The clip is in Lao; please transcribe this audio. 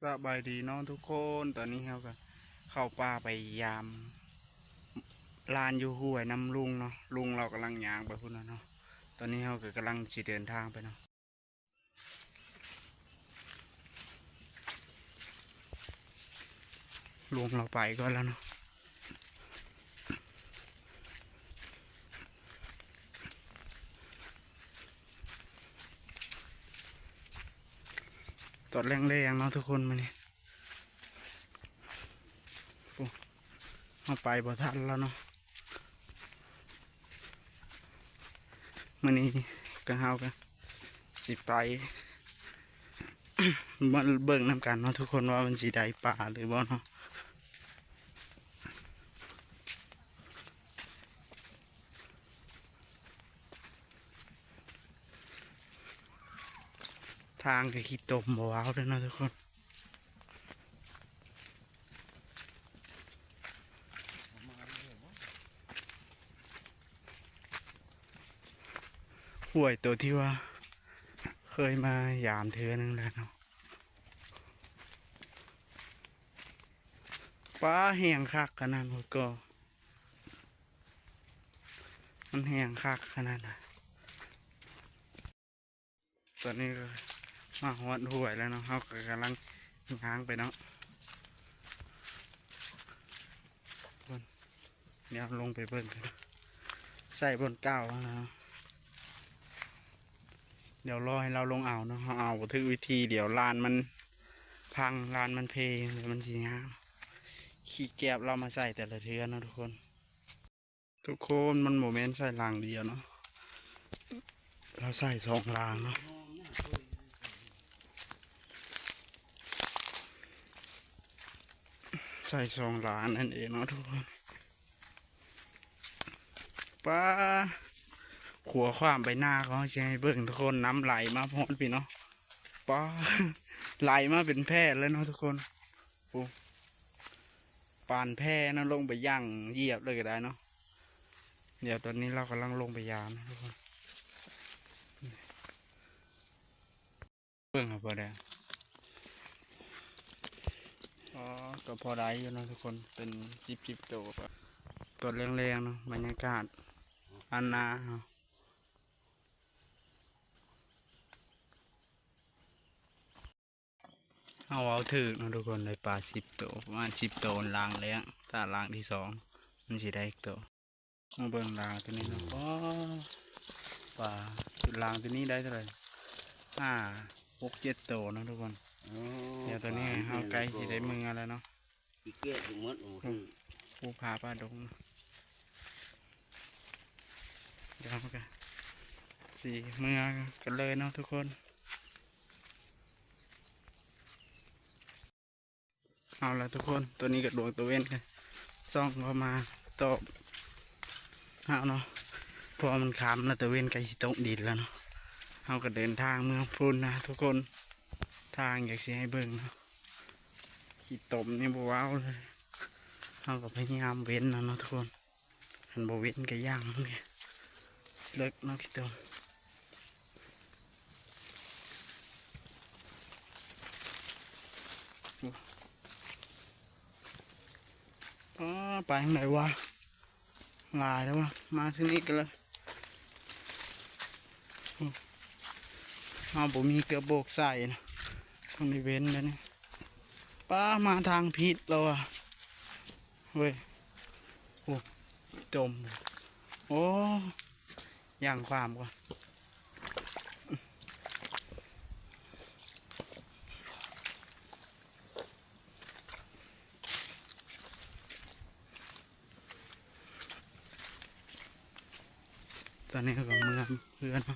ສະບາຍດີເນາະທຸກຄົນ, ຕອນນີ້ເຮົາກໍເຂົ້າປ່າໄປຢາມຫຼານຢູ່ຫ້ວຍນຳລຸງເນາະ. ລຸງລາວກຳລັງຍ່າງໄປພຸ້ນນະເນາະ. ຕອນນີ້ເຮົາກໍກຳລັງຊິເດີນທາງໄປເນາະ. ລຸງລາວໄປກ່ອນແລ້ວເນາະ. ຕອນແລງໆເນາະທຸກຄົນ ມື້ນີ້ ໂອ້ ເຮົາໄປບໍ່ທັນແລ້ວເນາະ. ມື້ນີ້ກໍເຮົາກໍຊິໄປ ມາເບິ່ງນຳກັນເນາະທຸກຄົນ ວ່າມັນຊິໄດ້ປາຫຼືບໍ່ເນາະ. ທາງກໍຂີ້ຕົມບໍ່ເວົ້າເດີເນາະທຸກຄົນ. ຫ້ວຍໂຕທີ່ວ່າເຄີຍມາຢາມເທື່ອໜຶ່ງແລ້ວເນາະ. ປາ ແຫ້ງຄັກຂະໜາດ ໂອ້ຍ ກໍມັນແຫ້ງຄັກຂະໜາດ. ຕອນນີ້ກໍມາຮອດຫ້ວຍແລ້ວເນາະ, ເຮົາກໍກຳລັງຍ່າງໄປເນາະ. ດຽວລົງໄປເບິ່ງກັນ ໃສ່ບ່ອນເກົ່າຫັ້ນແຫຼະເນາະ. ດຽວລໍໃຫ້ລາວລົງເອົາເນາະ, ເຮົາເອົາບໍ່ຖືກວິທີ ດຽວລານມັນພັງ ລານມັນເພ ດຽວມັນຊິຍາກ. ຂີ້ແກບລາວມາໃສ່ແຕ່ລະເທື່ອເນາະທຸກຄົນ. ທຸກຄົນ ມັນບໍ່ແມ່ນໃສ່ຫຼັງດຽວເນາະ, ລາວໃສ່ສອງຫຼັງເນາະ, ໃສ່ສອງຫຼັງນັ້ນເອງເນາະທຸກຄົນ. ປາ ຂົວຂວ້ຳໄປນາ ເຮົາຊິໃຫ້ເບິ່ງທຸກຄົນ, ນ້ຳໄຫຼມາຮອດພີ້ເນາະ. ປາ ໄຫຼມາເປັນແພເລີຍເນາະທຸກຄົນ. ໂອ້ ປານແພເນາະ, ລົງໄປຢ່າງຢຽບເລີຍກໍໄດ້ເນາະ. ດຽວຕອນນີ້ລາວກຳລັງລົງໄປຢາມເນາະທຸກຄົນ, ເບິ່ງເອົາບໍ່ໄດ້. ອໍ ກໍພໍໄດ້ຢູ່ເນາະທຸກຄົນ, ເປັນສິບສິບໂຕ. ຕອນແລງໆເນາະ, ບັນຍາກາດອັນນາເຮົາ. ເຮົາເວົ້າຖືກເນາະທຸກຄົນ, ໄດ້ປາສິບໂຕ, ປະມານສິບໂຕລ້າງແລ້ງ, ຖ້າລ້າງທີສອງມັນຊິໄດ້ອີກໂຕ. ມາເບິ່ງລ້າງໂຕນີ້ເນາະ. ອໍ ປາລ້າງໂຕນີ້ໄດ້ເທົ່າໃດ? ຫ້າ ຫົກ ເຈັດໂຕເນາະທຸກຄົນ. ໂອ້ ດຽວຕອນນີ້ເຮົາໃກ້ຊິໄດ້ເມືອແລ້ວເນາະ. ຂີ້ເກຍດຢູ່ໝົດ ໂອ້ ອືມ ພູຜາປ່າດົງ. ດຽວເຮົາກໍຊິເມືອກັນເລີຍເນາະທຸກຄົນ. ເອົາລະທຸກຄົນ, ຕອນນີ້ກໍດວງຕາເວັນກໍສ່ອງເຂົ້າມາຕອບເຮົາເນາະ, ເພາະວ່າມັນຄ່ຳແລ້ວ, ຕາເວັນໃກ້ຊິຕົກດິນແລ້ວເນາະ. ເຮົາກໍເດີນທາງເມືອພຸ້ນນະທຸກຄົນ, ທາງຢາກຊິໃຫ້ເບິ່ງເນາະ. ຂີ້ຕົມນີ້ບໍ່ເວົ້າເລີຍ, ເຮົາກໍພະຍາຍາມເວັ້ນເອົາເນາະທຸກຄົນ, ຄັນບໍ່ເວັ້ນກໍຍ່າງເລີຍ. ເລິກເນາະ ຂີ້ຕົມ. ອໍ ໄປທາງໃດວະ? ຫຼາຍແລ້ວວະ, ມາທາງນີ້ກັນເລີຍ. ເຮົາບໍ່ມີເກືອບໂບກໃສ່ນະ, ຕ້ອງໄດ້ເວັ້ນແບບນີ້. ປ້າ ມາທາງຜິດແລ້ວວະ. ເວີຍ ໂອ້ ຈົມ ໂອ້ ຍ່າງຄວາມກ່ອນ. ຕອນນີ້ເຮົາກໍເມືອເຮືອນເນາະ.